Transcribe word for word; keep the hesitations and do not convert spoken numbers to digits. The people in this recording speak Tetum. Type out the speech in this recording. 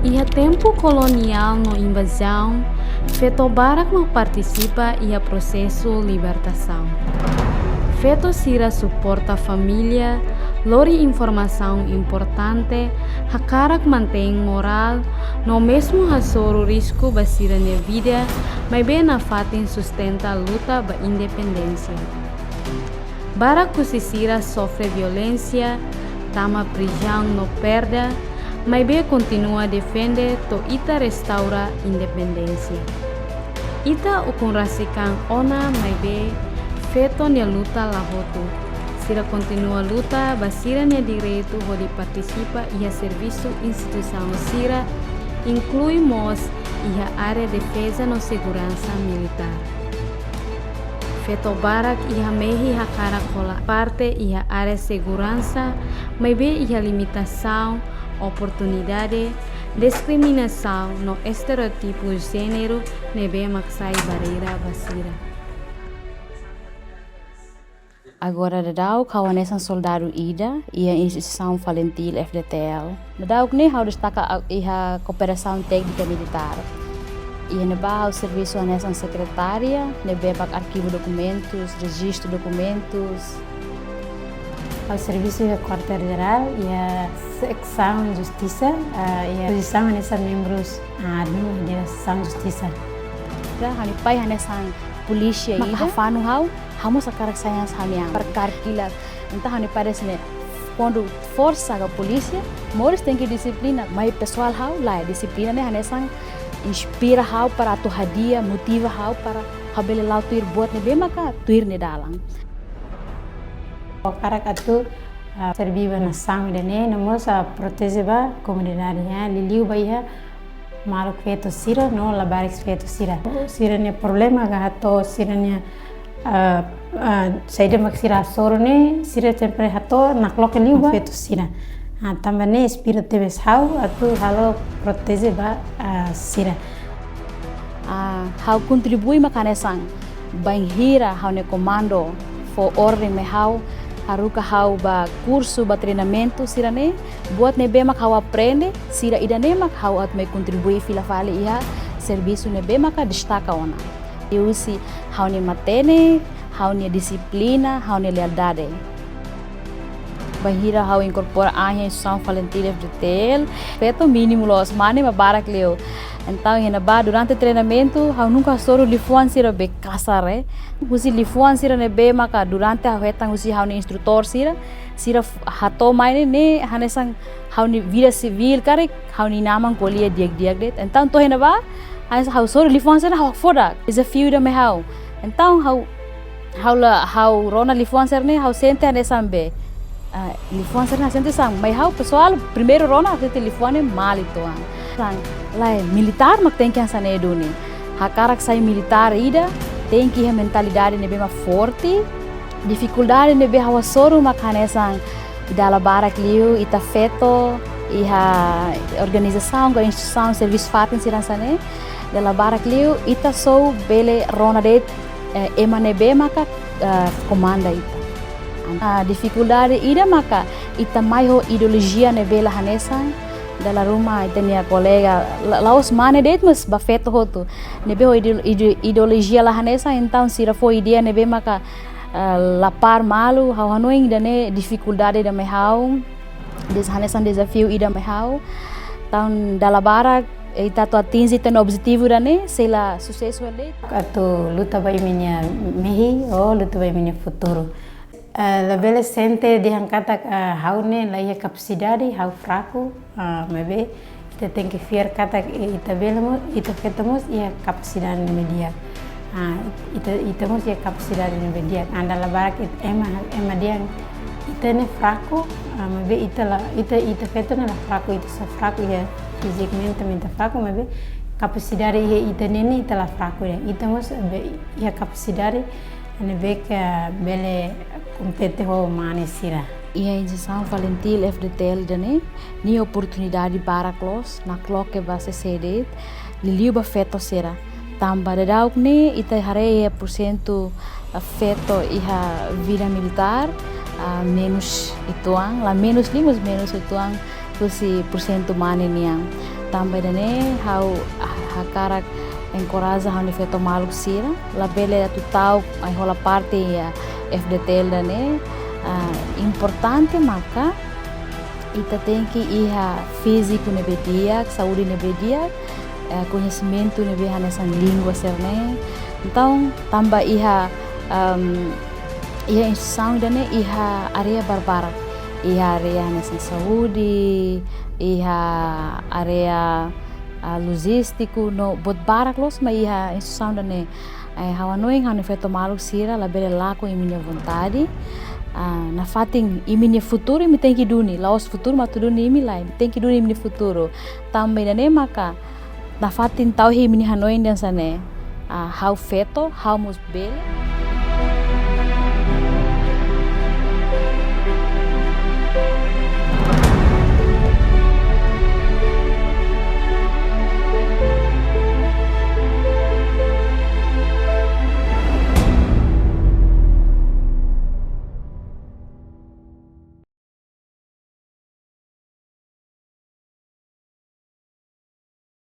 Iha tempu koloniál no invazaun, feto barak mak partisipa iha prosesu libertasaun. Feto sira suporta família, lori informasaun importante, hakarak mantein morál, no mezmu hasoru risku ba sira-nia vida, maibé nafatin sustenta luta ba independénsia. Barak husi sira sofre violénsia, tama prizaun no perda, maibé kontinua defende to'o ita restaura independénsia. Ita ukun rasik an ona, maibé feto nia luta la hotu. Sira kontinua luta ba sira-nia direitu hodi partisipa iha servisu instituisaun sira, inklui mós iha área defeza no seguransa militár. Feto barak iha mehi hakarak hola parte iha área seguransa, maibé iha limitasaun oportunidade, diskriminasaun no estereótipu jéneru ne'ebé mak sai barreira ba sira. Agora daudaun ha'u hanesan soldadu ida iha instituisaun FALINTIL F-FDTL. Daudaun ne'e ha'u destaka a-, iha kooperasaun téknika militár. Iha ne'ebá ha'u servisu hanesan sekretária, ne'ebé mak arkivu dokumentus, rejistu dokumentus. Ha'u servisu iha kuartél jerál, iha seksaun justisa, ah, iha pozisaun hanesan membrus, ah, adu iha seksaun justisa. Ha'u-nia pai hanesan polísia ida. Mak hafanu ha'u, ha'u mós hakarak sai hanesan ha'u-nia an. Para karkila, entaun ha'u-nia pai dehan ne'e, kuandu forsa ka polísia, moris tenke dixiplina, maibé pesoál ha'u, lae, dixiplina ne'e hanesan inspira ha'u para atu hadi'a, motiva ha'u para ha'u bele la'o tuir buat ne'ebé maka tuir nia dalan. Ha'u hakarak atu, ah, serve ba nasaun ida-ne'e, no mós, ah, proteje ba komunidade, ya, liuliu ba iha maluk feto sira no labarik feto sira. Sira-nia problema ka hato'o sira-nia, ah, ah, saida mak sira hasoru ne'e, sira sempre hato'o nakloke liu ba feto sira. Ah, tanba ne'e inspira tebes ha'u atu halo proteje ba, ah, sira. Ah, ha'u kontribui mak hanesan bainhira ha'u-nia komandu fó orden mai ha'u, haruka ha'u ba kursu, ba treinamentu sira-ne'e, buat ne'ebé mak ha'u aprende, sira ida-ne'e mak ha'u atu mai kontribui fila fali iha servisu ne'ebé maka destaka ona. Liuhusi ha'u-nia matenek, ha'u-nia dixiplina, ha'u-nia lealdade. Bainhira ha'u inkorpora an iha instituisaun FALINTIL F-FDTL, feto mínimu loos, mane mak barak liu. Entaun, iha ne'ebá durante treinamentu, ha'u nunka hasoru liafuan sira be kasar, eh. Husi liafuan sira ne'ebé maka durante ha'u hetan husi ha'u-nia instrutór sira, sira f-, hato'o mai ne'e, ne'e hanesan ha'u-nia vida sivíl karik, ha'u-nia inan-aman ko'alia di'ak-di'ak de'it. Entaun, to'o iha ne'ebá, hanesan ha'u hasoru liafuan sira ha'u hakfodak, dezafiu ida mai ha'u. Entaun, ha'u, ha'u la, ha'u rona liafuan sira-ne'e, ha'u sente hanesan be, ah, liafuan sira-ne'e ha'u sente hanesan, maibé ha'u pesoál, primeiru rona, ha'u sente liafuan ne'e malu uitoan. Hanesan, lae, militár mak tenke hanesan ne'e duni. Hakarak sai militár ida, tenke iha mentalidade ne'ebé mak forte. Difikuldade ne'ebé ha'u hasoru mak hanesan, dala barak liu ita feto iha organizasaun ka instituisaun servisu fatin sira hanesan ne'e. Dala barak liu ita só bele rona de'it, eh, ema ne'ebé maka, eh, komanda ita. Ah, difikuldade ida maka ita mai ho ideolojia ne'ebé la hanesan, dala ruma ita-nia kolega, la-, la'ós mane de'it, mas ba feto hotu. Ne'ebé ho ideo-, ideo-, ideolojia la hanesan, entaun sira fó ideia ne'ebé maka, ah, la par malu, ha'u hanoin ida-ne'e difikuldade ida mai ha'u, des-, hanesan dezafiu ida mai ha'u. Entaun, dala barak, ita atu atinje ita-nia objetivu ida-ne'e, sei la susesu hela de'it. Atu luta ba imi-nia mehi, ou luta ba imi-nia futuru. Eh, labele sente dehan katak, eh, ha'u ne'e la iha kapasidade, ha'u fraku, eh, maibé ita tenke fiar katak, eh, ita bele mós, ita feto mós iha kapasidade ne'ebé di'ak. Ah, ita, ita mós iha kapasidade ne'ebé di'ak. Dala barak it-, ema, ema dehan ita ne'e fraku, ah, maibé ita la, ita, ita feto ne'e la fraku, ita só fraku iha fizikamente, mente fraku, maibé kapasidade iha ita ne'e, ita la fraku de'it. Ita mós be iha kapasidade ne'ebé ke bele kompete ho mane sira. Iha instituisaun FALINTIL F-FDTL ida-ne'e, nia oportunidade barak loos, nakloke ba sé-sé de'it, liuliu ba feto sira. Tanba daudaun ne'e, ita haree iha porsentu, ah, feto iha vida militár, ah, menus uitoan, la menus liu, mas menus uitoan, husi porsentu mane nian. Tanba ida-ne'e ha'u hakarak enkoraja ha'u-nia feto maluk sira labele atu ta'uk ai hola parte iha F D T L ida-ne'e. Importante maka ita tenke iha fíziku ne'ebé di'ak, saúde ne'ebé di'ak, koñesimentu ne'ebé hanesan língua sira-ne'e. Entaun tanba iha iha instituisaun ida-ne'e iha área barbarak, iha área hanesan saúde, iha área lojístiku no buat barak loos mak iha instituisaun ida-ne'e. Ha'u hanoin ha'u-nia feto maluk sira labele lakon imi-nia vontade. Nafatin imi-nia futuru imi tenke duni, la'ós futuru mak atu duni imi, lae, imi tenke duni imi-nia futuru. Tanba ida-ne'e maka nafatin tau iha imi-nia hanoin dehan hanesan ne'e: ha'u feto, ha'u mós bele.